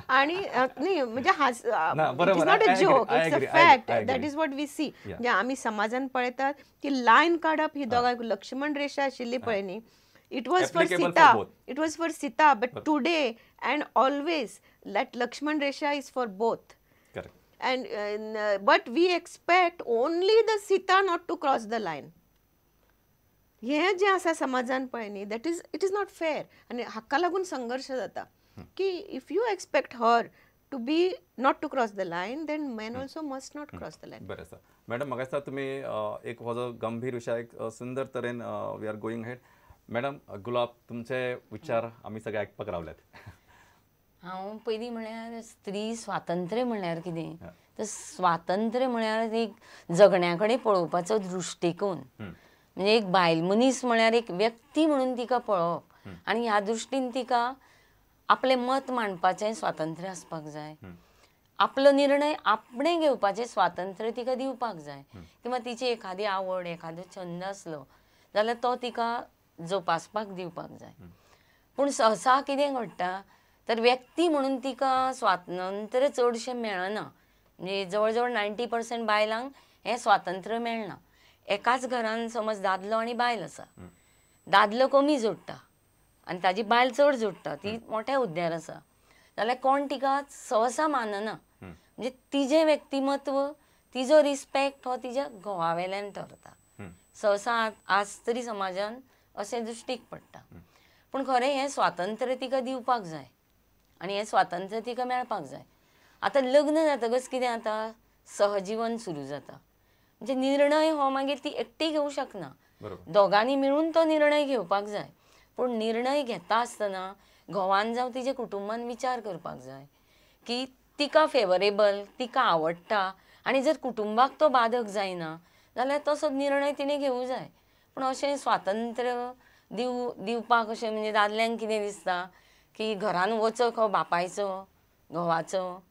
आणि न्ही म्हणजे it is not a joke, it's a fact, that is what we see. म्हणजे आमी समाजान पळयतात की लायन काडप ही दोगांक लक्ष्मण रेशा आशिल्ली पळय न्ही, it was for Sita, it was for Sita, but today and always that Lakshman Rekha is for both. And but we expect only the Sita not to cross the line. हें जें आसा समाजान पळय न्ही, that is, it is not fair. आनी हाका लागून संघर्श जाता की if you expect her to be not to cross the line, then men also must not cross the line. बरें आसा मॅडम, म्हाका दिसता तुमी एक हो जो गंभीर विशय एक सुंदर तरेन we are going ahead. Madam Gulab, तुमचे विचार आमी सगळे आयकपाक रावल्यात. हांव पयलीं म्हळ्यार स्त्री स्वातंत्र्य म्हळ्यार कितें तर स्वातंत्र्य म्हळ्यार एक जगण्या कडेन पळोवपाचो दृश्टिकोन, म्हणजे एक बायल मनीस म्हळ्यार एक व्यक्ती म्हणून तिका पळोवप आनी ह्या दृश्टीन तिका आपलें मत मांडपाचें स्वातंत्र्य आसपाक जाय, आपलो निर्णय आपणें घेवपाचें स्वातंत्र्य तिका दिवपाक जाय, किंवा तिची एखादी आवड एखादो छंद आसलो जाल्यार तो तिका जोपासपाक दिवपाक जाय. पूण सहसा कितें घडटा तर व्यक्ती म्हणून तिका स्वातंत्र्य चडशें मेळना, म्हणजे जवळ जवळ 90% बायलांक हें स्वातंत्र्य मेळना. एकाच घरान समज दादलो आनी बायल आसा, दादलो कमी जोडटा आनी ताजी बायल चड जोडटा, ती मोठ्या हुद्द्यार आसा, जाल्यार कोण तिका सहसा मानना. म्हणजे तिजें व्यक्तिमत्व तिजो रिस्पेक्ट हो तिज्या घोवा वेल्यान ठरता सहसा आज तरी समाजान अशें दृश्टीक पडटा. पूण खरें हें स्वातंत्र्य तिका दिवपाक जाय आनी हें स्वातंत्र्य तिका मेळपाक जाय. आतां लग्न जातकच कितें जाता, सहजीवन सुरू जाता, म्हणजे निर्णय हो मागीर ती एकटी घेवंक शकना, दोगांनी मेळून तो निर्णय घेवपाक जाय. पूण निर्णय घेता आसतना घोवान जावं तिच्या कुटुंबान विचार करपाक जाय की तिका फेवरेबल, तिका आवडटा आनी जर कुटुंबाक तो बाधक जायना जाल्यार तसो निर्णय तिणें घेवंक जाय. पूण अशें स्वातंत्र्य दिवपाक अशें म्हणजे दादल्यांक कितें दिसता की घरान वचक हो बापायचो, घोवाचो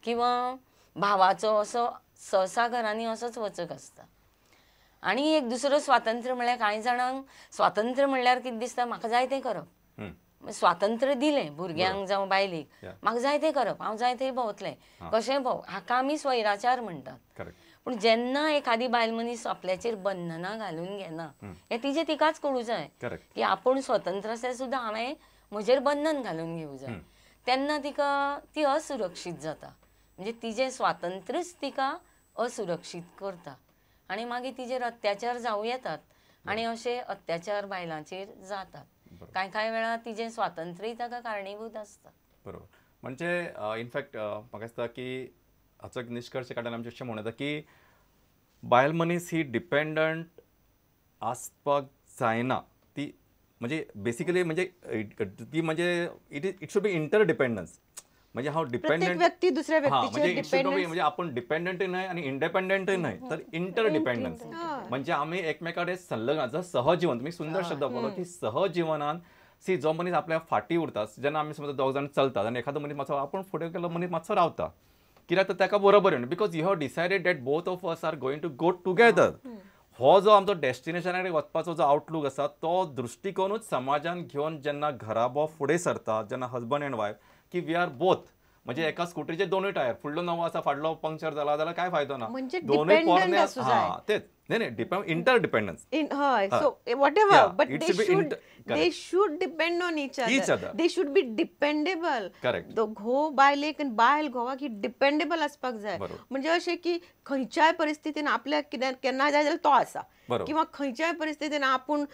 किंवा भावाचो, असो सहसा घरांनी असोच वचक आसता. आनी एक दुसरो स्वातंत्र्य म्हळ्यार कांय जाणांक स्वातंत्र्य म्हणल्यार कितें दिसता, म्हाका जाय तें करप, स्वातंत्र्य दिलें भुरग्यांक जावं बायलेक, म्हाका जाय तें करप, हांव जाय थंय भोंवतलें, कशें भोंव, हाका आमी स्वैराचार म्हणटात. पूण जेन्ना एखादी बायल मनीस आपल्याचेर बंधनां घालून घेना हें तिजें तिकाच कळूं जाय की आपूण स्वतंत्र आसल्यार सुद्दां हांवें म्हजेर बंधन घालून घेवं जाय, तेन्ना तिका ती असुरक्षीत जाता, म्हणजे तिजें स्वातंत्र्यच तिका असुरक्षीत करता आनी मागीर तिजेर अत्याचार जावं येतात आनी अशे अत्याचार बायलांचेर जातात. कांय कांय वेळार तिजें स्वातंत्र्य ताका कारणीभूत आसता. बरोबर, म्हणजे इनफॅक्ट म्हाका दिसता की हाचो एक निश्कर्श काडल्यार आमचें अशें म्हणूं येता की बायल मनीस ही डिपेंडंट आसपाक जायना, ती म्हणजे बेसिकली म्हणजे ती म्हणजे it should be interdependence, म्हणजे हांव डिपेंडंट व्यक्ती दुसऱ्या व्यक्तीचेर डिपेंडंट, म्हणजे आपूण डिपेंडंटय न्हय आनी इंडिपेंडंटय न्हय, तर इंटरडिपेंडन्स म्हणजे आमी एकमेका कडेन संलग्न, सहजीवन. तुमी सुंदर शब्द वापरलो की सहजीवनान सी जो मनीस आपल्या फाटीं उरता, जेन्ना आमी समज दोग जाण चलतात आनी एखादो मनीस मातसो आपूण फुडें गेलो मनीस मातसो रावता कित्याक तर ताका बरोबर येवन, because you have decided that both of us are going to go together. हो जो आमचो डेस्टिनेशना कडेन वचपाचो जो आउटलूक आसा तो दृश्टिकोनूच समाजान घेवन जेन्ना घराबो फुडें सरता, जेन्ना हजबंड एंड वायफ की we are both, म्हणजे एका स्कुटरीचे दोनूय टायर, फुडलो नवो आसा फाटलो पंक्चर जाला जाल्यार काय फायदो ना, दोनूय पोरणे आसा, तेच न्ही न्ही इंटरडिपेंडन्स, हय, so whatever, but they should depend on each other, they should be dependable. Correct, घोव बायलेक आनी बायल घोवाक ही डिपेंडेबल आसपाक जाय, म्हणजे अशें की खंयच्याय परिस्थितीन आपल्याक कितें केन्ना जाय जाल्यार तो आसा, किंवा खंयच्याय परिस्थितीन आपूण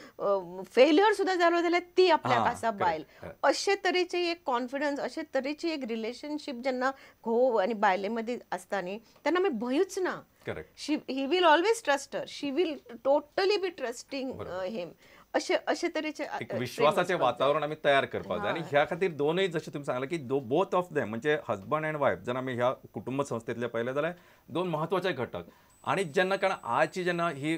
फेल्युअर सुद्दां जालो जाल्यार ती आपल्याक आसा बायल, अशे तरेचे एक कॉन्फिडन्स, अशे तरेची एक रिलेशनशीप जेन्ना घोव आनी बायले मदीं आसता न्ही तेन्ना मागीर भंयूच ना. Correct, he will always trust her, she will totally be trusting him. अशे अशे तरेचे एक विश्वासाचे वातावरण आमी तयार करपाक जाय. आनी ह्या खातीर दोनूय जशें तुमी सांगलें की बोथ ऑफ देम म्हणजे हजबंड एंड वायफ जेन्ना आमी ह्या कुटुंब संस्थेंतले पळयलें जाल्यार दोन म्हत्वाचे घटक. आनी जेन्ना कारण आजची जेन्ना ही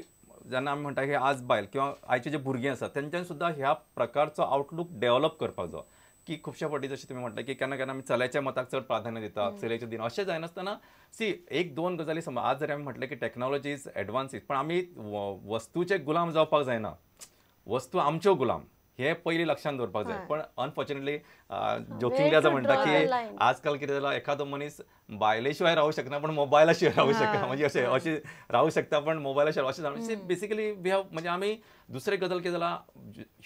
जेन्ना आमी म्हणटा ही आज बायल किंवा आयची जे भुरगीं आसात तेंच्यान सुद्दां ह्या प्रकारचो आउटलूक डेव्हलप करपाक जाय की खुबश्या फावटी जशें तुमी म्हटलें की केन्ना केन्ना आमी चल्याच्या मताक चड प्राधान्य दितात, चलयेचें दिना, अशें जायनासतना सी एक दोन गजाली समज आज जरी आमी म्हटलें की टॅक्नोलॉजी is advance, पण आमी वस्तूचे गुलाम जावपाक जायना, वस्तू आमच्यो गुलाम. हे पयलीं लक्षांत दवरपाक जाय. पण अनफॉर्च्युनेटली जोकिंगली असं म्हणटा की आजकाल कितें जाला, एखादो मनीस बायले शिवाय रावू शकना पण मोबायला शिवाय रावू शकना, म्हणजे अशें अशें रावू शकता पण मोबायला शिवाय अशें जावं. बेसिकली we have म्हणजे आमी दुसरे गजाल कितें जाला,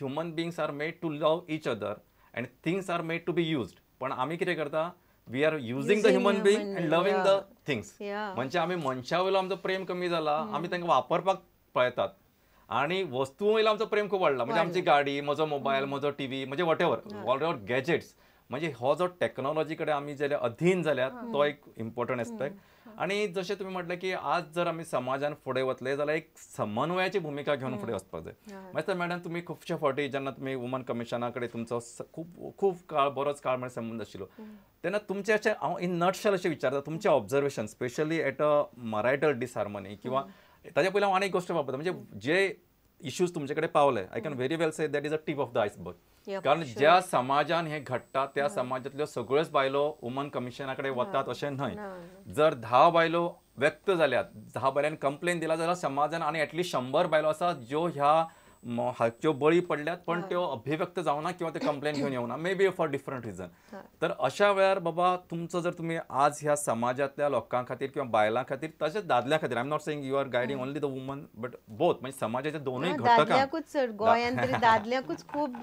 human beings are made to love each other and things are made to be used. पण आमी कितें करता, we are using the human being and loving the things. म्हणजे आमी मनशा वयलो आमचो प्रेम कमी जाला, आमी तांकां वापरपाक पळयतात आणि वस्तू वयलो आमचो प्रेम खूब वाडला. म्हणजे आमची गाडी, म्हजो मोबायल, म्हजो टीव्ही, म्हणजे what ever gadgets, म्हणजे हो जो टॅक्नॉलॉजी कडेन आमी जाल्यार अधीन जाल्यात तो एक इम्पॉर्टंट एस्पेक्ट. आणि जशें तुमी म्हटलें की आज जर आमी समाजान फुडें वतले जाल्यार एक समन्वयाची भुमिका घेवन फुडें वचपाक जाय. मागीर मॅडम तुमी खुबशे फावटी जेन्ना तुमी वुमन कमिशना कडेन तुमचो खूब खूब काळ बरोच काळ म्हळ्यार संबंद आशिल्लो तेन्ना तुमचें अशें हांव इन नटशेल अशें विचारता, तुमचें observation specially at a marital disharmony किंवा ताच्या पयलीं हांव आनी एक गोश्ट वापरता, म्हणजे जे इश्यूज तुमचे कडेन पावले, I can very well say that is a tip of the iceberg. कारण ज्या समाजान हे घडटा त्या समाजांतल्यो सगळ्योच बायलो वुमन कमिशना कडेन वतात अशें न्हय. जर 10 बायलो व्यक्त जाल्यात, 10 बायलांनी कंप्लेन दिला जाल्यार समाजान आनी एटलिस्ट 100 बायलो आसा ज्यो ह्या हाच्यो बळी पडल्यात पण त्यो अभिव्यक्त जावना किंवा ते कंप्लेन घेवन येवना, maybe for different reason. तर अशा वेळार बाबा तुमचो जर तुमी आज ह्या समाजांतल्या लोकां खातीर किंवा बायलां खातीर तशेंच दादल्यां खातीर, I am not saying you are guiding only the woman but both, म्हणजे समाजाच्या दोनूय घटकांक, दादल्यांकूच चड गोंयांत तरी दादल्यांकूच खूब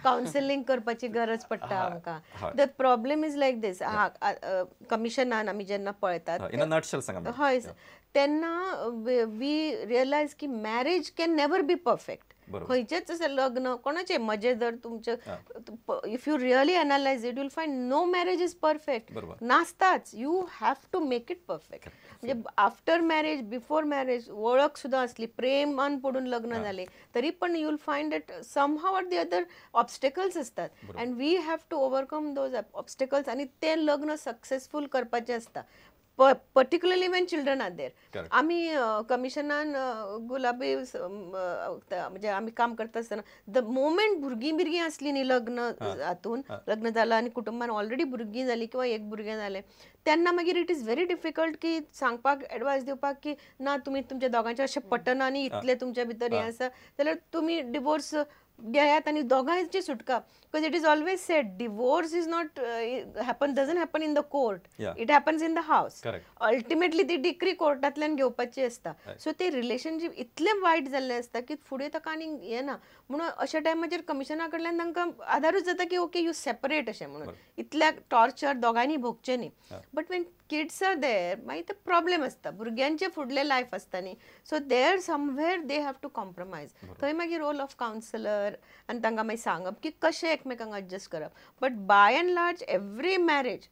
कावन्सिलींग करपाची गरज पडटा आमकां. The problem is like this, कमिशनान आमी जेन्ना पळयतात इन अ नटशेल सांगा, हय, तेन्ना we realise की marriage can never be perfect. खंयचेच अशें लग्न कोणाचें म्हजें जर तुमचें if you really analyse it you'll find no marriage is perfect, नासताच. You have to make it perfect. म्हणजे आफ्टर मॅरेज, बिफोर मॅरेज वळख सुद्दां आसली, प्रेमान पडून लग्न जालें तरी पण you will find that somehow or the other obstacles आसतात and we have to overcome those obstacles आनी तें लग्न सक्सेसफूल करपाचें आसता, particularly when children are there. आमी कमिशनान गुलाबी म्हणजे आमी काम करता आसतना the moment भुरगीं बिरगीं आसलीं न्ही लग्न हातून, लग्न जालां आनी कुटुंबान ऑलरेडी भुरगीं जालीं किंवा एक भुरगें जालें तेन्ना मागीर it is very difficult की सांगपाक, एडवायस दिवपाक की ना तुमी तुमच्या दोगांचें अशें पटना आनी इतलें तुमच्या भितर हें आसा जाल्यार तुमी डिवोर्स घेयात आनी दोगांयची सुटका. Because it is always said divorce is not happen, doesn't happen in the court, it happens in the house. Ultimately ती डिक्री कोर्टांतल्यान घेवपाची आसता. सो ते रिलेशनशीप इतलें वायट जाल्लें आसता की फुडें ताका आनी हें ना, म्हणून अशा टायमाचेर कमिशना कडल्यान तांकां आदारूच जाता की ओके you separate अशें म्हणून, इतल्या टॉर्चर दोगांयनी भोगचें न्ही. But when kids are there मागीर ते प्रॉब्लेम आसता, भुरग्यांचें फुडलें लायफ आसता न्ही. So there somewhere they have to compromise. थंय मागीर रोल ऑफ कावन्सिलर आनी तांकां मागीर सांगप की कशें एकमेकांक एडजस्ट करप. But by and large every marriage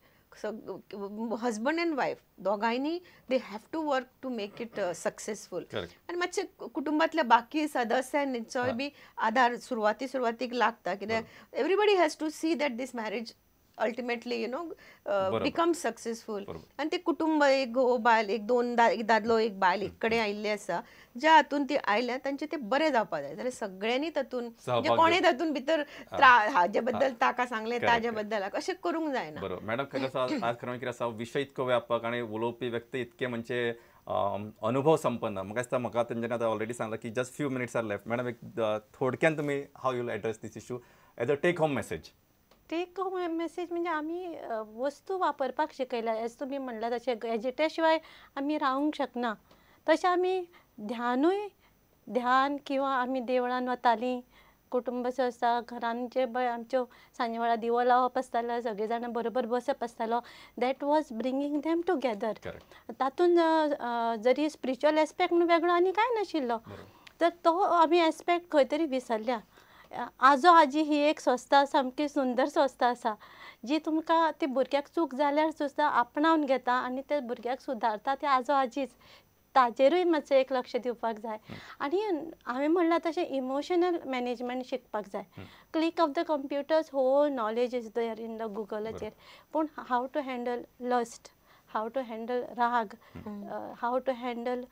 husband and wife दोगांयनी they have to work to make it successful. आनी मातशें कुटुंबांतल्या बाकी सदस्यांचोय बी आदार सुरवाती सुरवातीक लागता, कित्याक everybody has to see that this marriage ultimately you know become successful. आनी ते कुटुंब एक घोव बायल, एक दोन एक दादलो एक बायल एक कडेन आयिल्ले आसा, ज्या हातून ती आयल्या तांचे ते बरें जावपाक जाय. जाल्यार सगळ्यांनी तातूंत म्हणजे कोणें तातूंत भितर हाजे बद्दल ताका सांगलें ताजे बद्दल अशें करूंक जायना. बरोबर मॅडम, खरें आसा आज खरें कितें आसा विशय इतको व्यापक आनी उलोवपी व्यक्ती इतके म्हणजे अनुभव संपन्न. म्हाका दिसता म्हाका तेंच्यांनी आतां ऑलरेडी सांगलां की just few minutes are left. Madam एक थोडक्यान तुमी how you will address this issue as a take home message. Take home message म्हणजे आमी वस्तू वापरपाक शिकयल्या, एज तुमी म्हणलां तशें गॅजेटा शिवाय आमी रावंक शकना, तशें आमी ध्यानूय ध्यान किंवा आमी देवळान वतालीं, कुटुंब संस्था घरान जे आमच्यो सांजे वेळार दिवो लावप आसतालो, सगळीं जाणां बरोबर बसप आसतालो, that was bringing them together. तातूंत जरी स्पिरिच्युअल एस्पेक्ट म्हणून वेगळो आनी कांय नाशिल्लो, तर तो आमी एस्पेक्ट खंय तरी विसरल्या. आजो आजी ही एक संस्था सामकी सुंदर संस्था आसा जी तुमकां ती भुरग्याक चूक जाल्यार सुद्दां आपणावन घेता आनी ते भुरग्याक सुदारता ते आजो आजीच. ताजेरूय मातशें एक लक्ष दिवपाक जाय. आनी हांवें म्हणलां तशें इमोशनल मॅनेजमेंट शिकपाक जाय. Click of the computers whole knowledge is there in the गुगलाचेर, पूण how to handle lust, how to handle राग, how to handle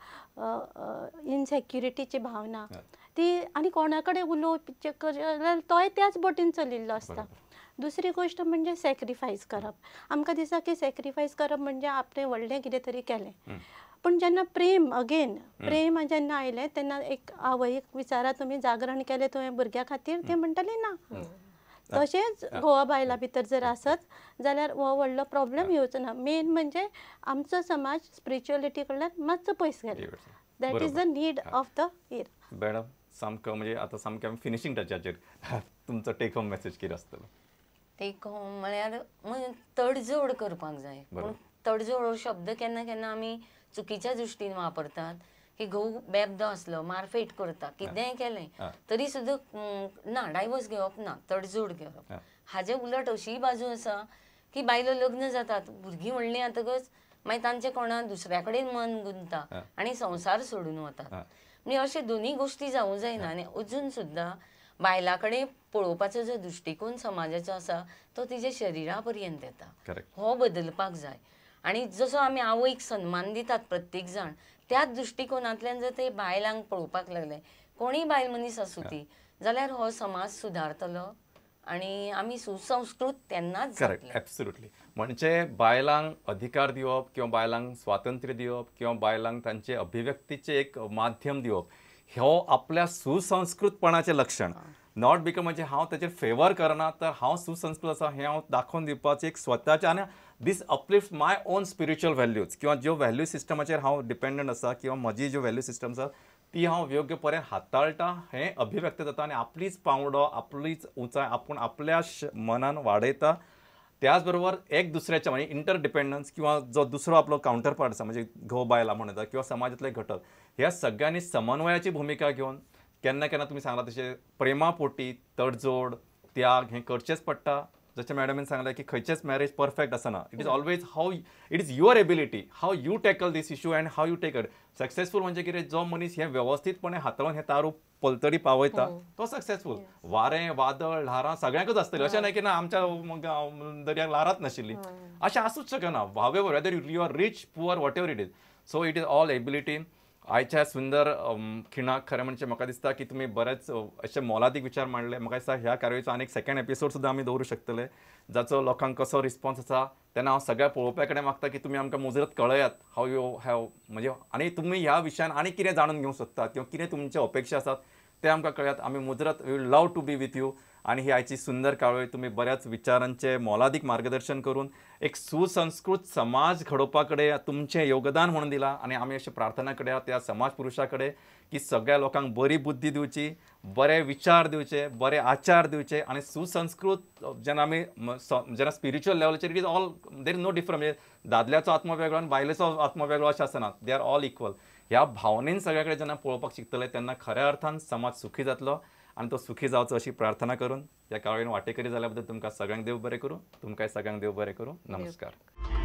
इनसेक्युरिटीची भावना ती, आनी कोणा कडेन उलोवचें जाल्यार तोय त्याच बोटीन चलिल्लो आसता. दुसरी गोश्ट म्हणजे सॅक्रिफायस करप. आमकां दिसता की सॅक्रिफायस करप म्हणजे आपणें व्हडलें कितें तरी केलें, पूण जेन्ना प्रेम अगेन प्रेम जेन्ना आयलें तेन्ना एक आवयक विचारा तुमी जागरण केलें तुवें भुरग्या खातीर, ते म्हणटली ना. तशेंच घोवा बायलां भितर जर आसत जाल्यार हो व्हडलो प्रॉब्लम येवचो ना. मेन म्हणजे आमचो समाज स्पिरिच्युअलिटी कडल्यान मातसो पयस गेलो. That is the need of the year. Madam सामको म्हणजे आतां सामकें आमी फिनिशींग टचाचेर तुमचो टेक होम मॅसेज कितें आसतलो? टेक होम म्हळ्यार तडजोड करपाक जाय. पूण तडजोड हो शब्द केन्ना केन्ना आमी चुकीच्या दृश्टीन वापरतात की घोव बेबदो आसलो मारपेट करता कितेंय केलें तरी सुद्दां ना डायवर्स घेवप ना, तडजोड घेवप. हाजे उलट अशीय बाजू आसा की बायलो लग्न जातात, भुरगीं व्हडलीं जातकच मागीर तांचें कोणा दुसऱ्या कडेन मन गुंतता आनी संवसार सोडून वतात. म्हणजे अशे दोनूय गोश्टी जावूं जायना. आनी अजून सुद्दां बायलां कडेन पळोवपाचो जो दृश्टिकोन समाजाचो आसा तो तिच्या शरिरा पर्यंत येता, हो बदलपाक जाय. आनी जसो आमी आवयक सन्मान दितात प्रत्येक जाण, त्याच दृश्टिकोनांतल्यान जर ते बायलांक पळोवपाक लागले, कोणीय बायल मनीस आसूं ती, जाल्यार हो समाज सुदारतलो आनी आमी सुसंस्कृत तेन्नाच. Correct, absolutely. म्हणजे बायलांक अधिकार दिवप किंवा बायलांक स्वातंत्र्य दिवप किंवा बायलांक तांचे अभिव्यक्तीचें एक माध्यम दिवप हो आपल्या सुसंस्कृतपणाचें लक्षण. Not because म्हणजे हांव ताचेर फेवर करना, तर हांव सुसंस्कृत आसा हें हांव दाखोवन दिवपाचें एक स्वताचें, आनी this uplift my own spiritual values किंवा ज्यो व्हॅल्यू सिस्टमाचेर हांव डिपेंडंट आसा किंवा म्हजी ज्यो व्हॅल्यू सिस्टम आसा ती हांव योग्य पर्यंत हाताळटा हें अभिव्यक्त जाता आनी आपलीच पांवडो आपलीच उंचाय आपूण आपल्या मनान वाडयता. त्याच बरोबर एक दुसऱ्याच्या म्हणजे इंटरडिपेंडन्स किंवा जो दुसरो आपलो कावंटरपार्ट आसा म्हणजे घोव बायलां म्हणून येता किंवा समाजांतले घटक, ह्या सगळ्यांनी समन्वयाची भुमिका घेवन केन्ना केन्ना तुमी सांगला तशें प्रेमापोटी तडजोड त्याग हें करचेंच पडटा. जशें मॅडमीन सांगलें की खंयचेच मॅरेज परफेक्ट आसना. It is always how it is your ability how you tackle this issue and how you take it. Successful म्हणजे कितें, जो मनीस हें वेवस्थीतपणे हाताळून हें तारू पलतडी पावयता तो सक्सेसफूल. वारें वादळ ल्हारां सगळ्यांकूच आसतलीं, अशें न्हय की ना आमच्या दर्याक ल्हारांच नाशिल्लीं, अशें आसूच शकना. However whether you are rich poor whatever it is, so it is all ability. आयच्या सुंदर खिणाक खरें म्हणजे म्हाका दिसता की तुमी बरेच अशे मोलादीक विचार मांडले. म्हाका दिसता ह्या कार्यावळीचो आनी एक सेकंड एपिसोड सुद्दां आमी दवरूं शकतले, जाचो लोकांक कसो रिस्पॉन्स आसा. तेन्ना हांव सगळ्या पळोवप्या कडेन मागता की तुमी आमकां मुजरत कळयात how you have म्हणजे, आनी तुमी ह्या विशयान आनी कितें जाणून घेवंक सोदतात किंवा कितें तुमचे अपेक्षा आसात ते आमकां कळयात. आमी मुजरत we will love to be with you. आनी ही आयची सुंदर काळवळ तुमी बऱ्याच विचारांचें मोलादीक मार्गदर्शन करून एक सुसंस्कृत समाज घडोवपा कडेन तुमचें योगदान म्हणून दिलां. आनी आमी अशें प्रार्थना करया त्या समाज पुरुशा कडेन की सगळ्या लोकांक बरी बुद्धी दिवची, बरे विचार दिवचे, बरे आचार दिवचे आनी सुसंस्कृत जेन्ना आमी जेन्ना स्पिरिच्युअल लेवलाचेर it is all there is no difference. म्हणजे दादल्याचो आत्मो वेगळो आनी बायलेचो आत्मो वेगळो अशें आसना, they are all equal. ह्या भावनेन सगळ्या कडेन जेन्ना पळोवपाक शिकतले तेन्ना खऱ्या अर्थान समाज सुखी जातलो आनी तो सुखी जावचो अशी प्रार्थना करून ह्या काळान वाटेकरी जाल्या बद्दल तुमकां सगळ्यांक देव बरें करूं, तुमकांय सगळ्यांक देव बरें करूं. नमस्कार.